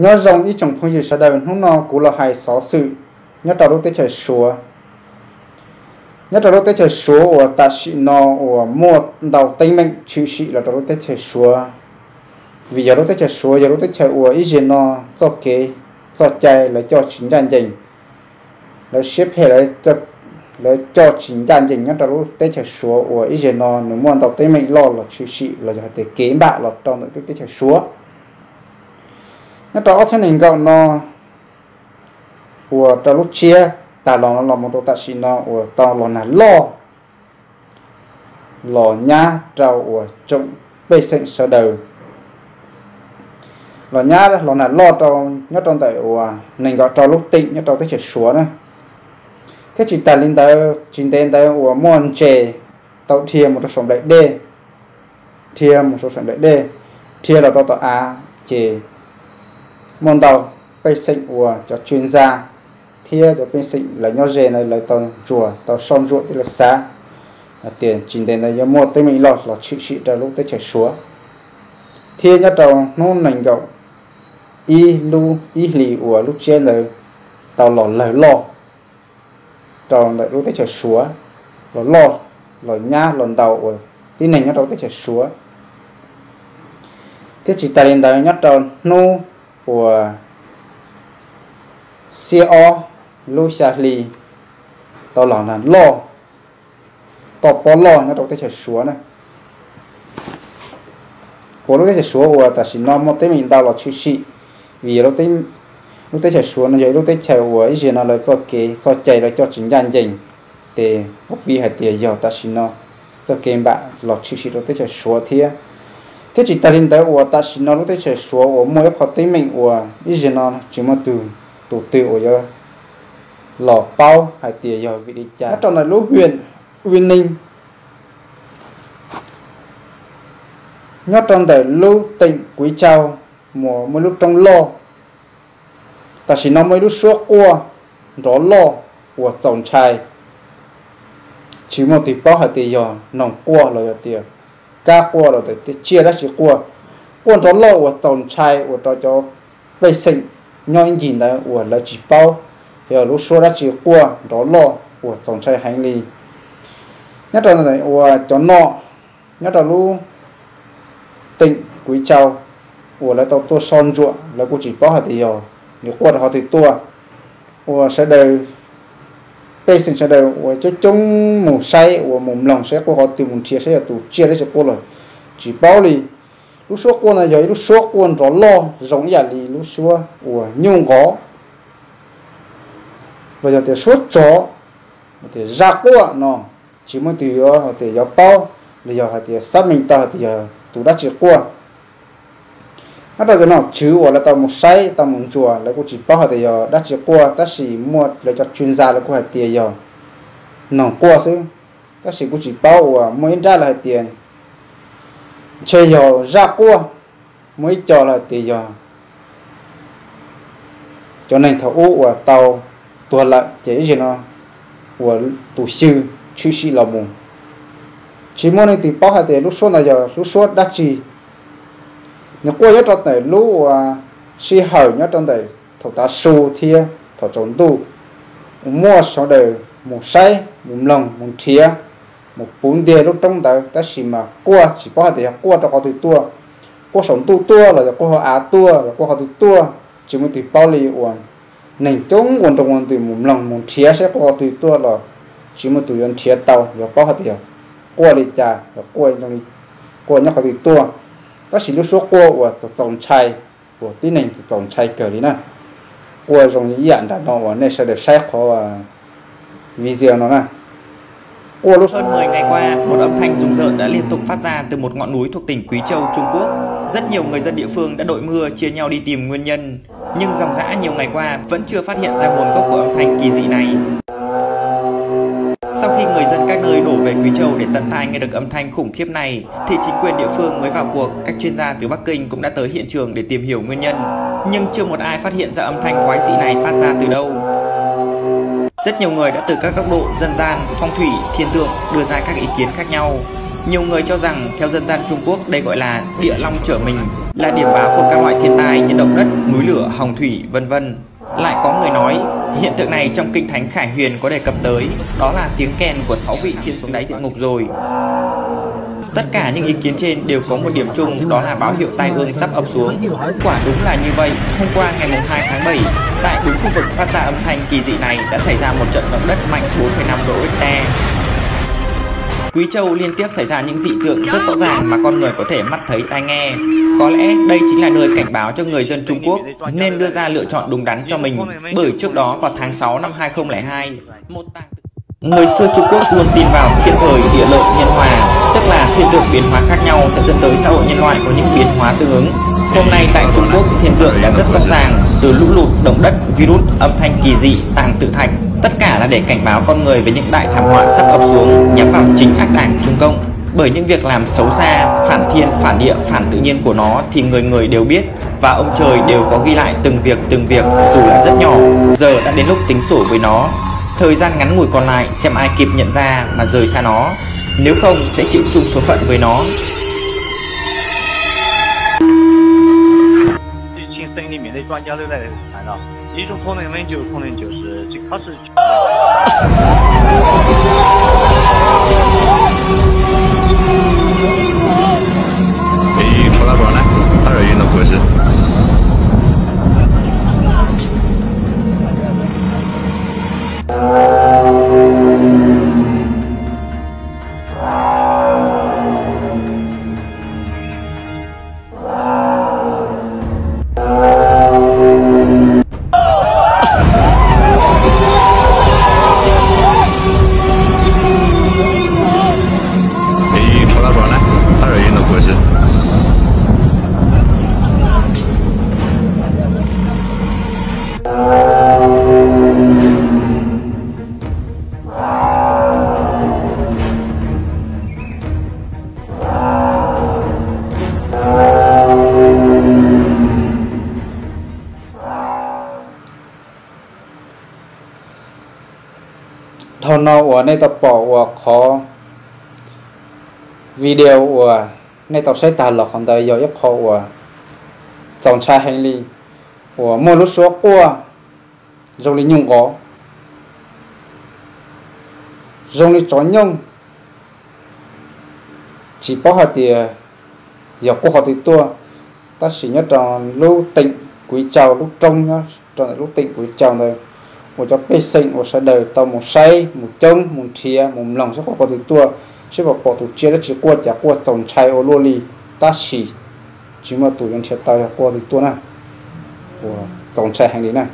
Nyob zoo ib tsoom phooj ywg sawv daws, hnub no kuv los hais xov xwm nyob rau lub teb chaws Suav. Nyob rau lub teb chaws Suav uas tam sim no uas muaj ntau teeb meem tshwm sim los rau lub teb chaws Suav, vim yog lub teb chaws Suav yog lub teb chaws uas ib zaug no txoj kev txoj cai lawv coj tsis ncaj ncees, lawv siab phem, lawv coj tsis ncaj ncees nyob rau lub teb chaws Suav uas ib zaug no nws muaj ntau teeb meem loj los tshwm sim los yog hais tias kev npam los rau ntawm lub teb chaws Suav. Nyob rau ob txhiab nees nkaum no uas rau lub tsiab tag los no los mus rau tam sim no uas tau los nag loj los nyab rau uas tsoom pej xeem sawv daws, los nyab los nag loj rau nyob rau ntawm uas nees nkaum rau lub teem nyob rau teb chaws Suav na, thiab tsis tas li ntawd tsis ntev ntawd uas muaj ntses tau dhia mus rau saum nplaim dej, dhia mus rau saum nplaim dej, dhia los rau tom av, ces muaj ntau pej xeem uas cov tswv ntxa thiab cov pej xeem lawv nyob ze ntawd lawv tau ntsuas tau soj ntsuam thiab lawv xav hais tias tsis ntev ntawd yuav muaj teeb meem loj los tshwm sim rau lub teb chaws Suav, thiab nyob rau hnub nees nkaum ib lub ib hlis uas lub tsiab ntawd tau los lawg loj rau ntawm lub teb chaws Suav, los loj los nyab los ntau uas tib neeg nyob rau lub teb chaws Suav, thiab tsis tas li ntawd nyob rau hnub uas xiab ob lub xya hli tau los nag loj, toj pob loj nyob rau teb chaws Suav na. Uas lub teb chaws Suav uas tam sim no muaj teeb meem ntau los tshwm sim, vim lub teb chaws Suav no yog ib lub teb chaws uas ib zaug no lawv txoj kev txoj cai lawv coj tsis ncaj ncees, ces ua piv hais tias yog tam sim no txoj kev npam los tshwm sim rau teb chaws Suav thiab. Thiab tsis tas li ntawd uas tam sim no lub teb chaws Suav uas muaj ib qho teeb meem uas ib zaug no tsis muaj tus, tus twg uas yuav los paub hais tias yog vim li cas nyob rau ntawm lub hwj Uinees, nyob rau ntawm lub teem Kuiv Tsau, muaj ib lub roob loj, tam sim no muaj ib lub suab quaj nrov loj uas txaus ntshai. Tsis muaj tus paub hais tias yog noog quaj los yog tias kab quaj los tias tsiaj dab tsi quaj, quaj nrov loj uas txaus ntshai ua rau cov pej xeem nyob ib ncig ntawd uas lawv tsis paub yog lub suab dab tsi quaj nrov loj uas txaus ntshai heev li. Nyob rau uas cov nom nyob rau lub teem Kuiv Tsau uas lawv tau tuaj soj ntsuam lawv kuj tsis paub hais tias yog nws quaj rau qhov twg tuaj, uas sawv daws, pej xeem sawv daws uas coob coob mus saib uas mus mloog saib quaj qhov twg mus nrhiav saib yog tus tsiaj dab tsi quaj los tsis paub li. Lub suab quaj no yog ib lub suab quaj nrov loj zoo ib yam li lub suab uas nyuj nqov los yog tias suab tsov, tias zaj quaj no, tsis muaj tus yuav hais tias yuav paub los yog hais tias xab meej tau hais tias yog tus dab tsi quaj. Nyob rau cov nom tswv uas lawv tau mus saib tau mus ntsuas lawv kuj tsis paub hais tias yog dab tsi quaj, tab sis muaj lawv cov tswv ntxa lawv kuj hais tias yog noog quaj xwb, tab sis kuj tsis paub uas muaj ib nrab lawv hais tias ntshe yog zaj quaj, muaj ib co lawv hais tias yog cov neeg thaum ub uas tau tuag lawm ces ib zaug no uas tus xyw tshwm sim los mus. Tsis muaj leej twg paub hais tias lub suab ntawd yog lub suab dab tsi. Nws quaj nyob rau ntawm lub uas sij hawm nyob rau ntawm thaum tav su thiab thaum tsaus ntuj, uas muaj sawv daws mus saib mus mloog mus nrhiav, mus puv ntiag lub roob ntawd, tab sis mas quaj tsis paub hais tias yog quaj rau qhov twg tuaj, quaj saum ntuj tuaj los yog quaj hauv av tuaj los quaj qhov twg tuaj, tsis muaj tus paub li. Uas neeg coob ua nroo ua ntws mus mloog mus nrhiav saib quaj qhov twg tuaj los tsis muaj tus yuav nrhiav tau yuav paub hais tias yog quaj li cas, yog quaj, quaj nyob qhov twg tuaj. Tab sis lub suab quaj uas txaus txaus ntshai, uas tib neeg txaus txaus ntshai kawg li na. Quaj zoo ib yam nram no uas nej sawv daws saib qhov video no na. Quaj lub Hơn mười ngày qua, một âm thanh rùng rợn đã liên tục phát ra từ một ngọn núi thuộc tỉnh Quý Châu, Trung Quốc. Rất nhiều người dân địa phương đã đội mưa chia nhau đi tìm nguyên nhân, nhưng dòng dã nhiều ngày qua vẫn chưa phát hiện ra nguồn gốc của âm thanh kỳ dị này. Sau khi người dân các nơi đổ về Quý Châu để tận tai nghe được âm thanh khủng khiếp này, thì chính quyền địa phương mới vào cuộc, các chuyên gia từ Bắc Kinh cũng đã tới hiện trường để tìm hiểu nguyên nhân, nhưng chưa một ai phát hiện ra âm thanh quái dị này phát ra từ đâu. Rất nhiều người đã từ các góc độ dân gian, phong thủy, thiên tượng đưa ra các ý kiến khác nhau. Nhiều người cho rằng, theo dân gian Trung Quốc, đây gọi là địa long chở mình, là điểm báo của các loại thiên tai như động đất, núi lửa, hồng thủy, vân vân. Lại có người nói, hiện tượng này trong Kinh Thánh Khải Huyền có đề cập tới, đó là tiếng kèn của sáu vị thiên sứ đáy địa ngục rồi. Tất cả những ý kiến trên đều có một điểm chung, đó là báo hiệu tai ương sắp ập xuống. Quả đúng là như vậy, hôm qua ngày mùng hai tháng bảy, tại đúng khu vực phát ra âm thanh kỳ dị này đã xảy ra một trận động đất mạnh bốn phẩy năm độ Richter. Quý Châu liên tiếp xảy ra những dị tượng rất rõ ràng mà con người có thể mắt thấy tai nghe. Có lẽ đây chính là nơi cảnh báo cho người dân Trung Quốc nên đưa ra lựa chọn đúng đắn cho mình, bởi trước đó vào tháng sáu năm hai không không hai, một tàng Người xưa Trung Quốc luôn tin vào thiên thời địa lợi nhân hòa, tức là thiên tượng biến hóa khác nhau sẽ dẫn tới xã hội nhân loại có những biến hóa tương ứng. Hôm nay tại Trung Quốc, hiện tượng đã rất rõ ràng, từ lũ lụt, động đất, virus, âm thanh kỳ dị, tàng tự thạch. Tất cả là để cảnh báo con người về những đại thảm họa sắp ập xuống nhắm vào chính ác đảng Trung Cộng. Bởi những việc làm xấu xa, phản thiên, phản địa, phản tự nhiên của nó thì người người đều biết và ông trời đều có ghi lại từng việc từng việc dù là rất nhỏ. Giờ đã đến lúc tính sổ với nó. Thời gian ngắn ngủi còn lại xem ai kịp nhận ra mà rời xa nó, nếu không sẽ chịu chung số phận với nó. Dhau no uas nej tau pom uas qhov video uas nej tau saib tag los qhov ntawd yog ib qho uas txaus ntshai heev li, uas muaj lub suab quaj zoo li nyuj nqov, zoo li tsov nyooj. Tsis paub hais tias yog quaj qhov twg tuaj, tab sis nyob rau lub teem Kuv Tsau, lub roob nyob rau ntawm lub teem Kuv Tsau ntawd, uas cov pej xeem uas sawv daws tau mus saib, mus coob, mus nrhiav, mus mloog saib quaj qhov twg tuaj, saib puas pom tus tsiaj dab tsi quaj, cas quaj txaus ntshai ua luaj li, tab sis tsis muaj tus yuav nrhiav tau yog quaj qhov twg tuaj na. Uas txaus ntshai heev li na.